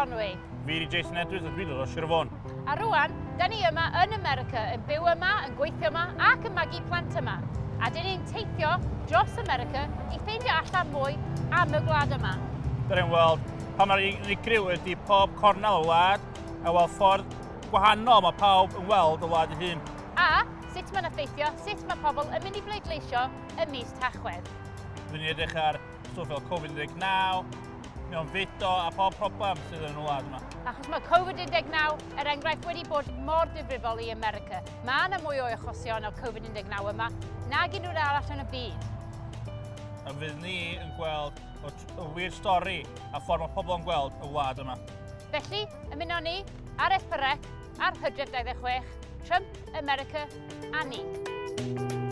Conwy. Fi di Jason Edwards a dwi'n dod o Sir Fôn. A rwan, da ni yma yn America, yn byw yma, yn gweithio yma ac yn magu plant yma. A dyn ni'n teithio dros America i ffeindio allan mwy am y gwlad yma. Da ni'n weld pa mor unigryw ydy pob cornel y wlad a weld ffordd gwahanol mae pawb yn weld y wlad ei hun. A sut mae'n effeithio sut mae pobl yn mynd i bleidleisio ym mis Tachwedd. Byddwn ni'n edrych ar stwff fel Covid-19, mewn fudo a pob problem sydd yn y wlad yma. Achos mae Covid-19, er enghraifft, wedi bod mor difrifol i America. Mae yna mwy o achosion o Covid-19 yma nag unrhyw le arall yn y byd. A fydd ni yn gweld y wir stori a ffordd mae pobl yn gweld y wlad yma. Felly, ymuno ni ar S4C ar Hydref 26, Trump, America a ni.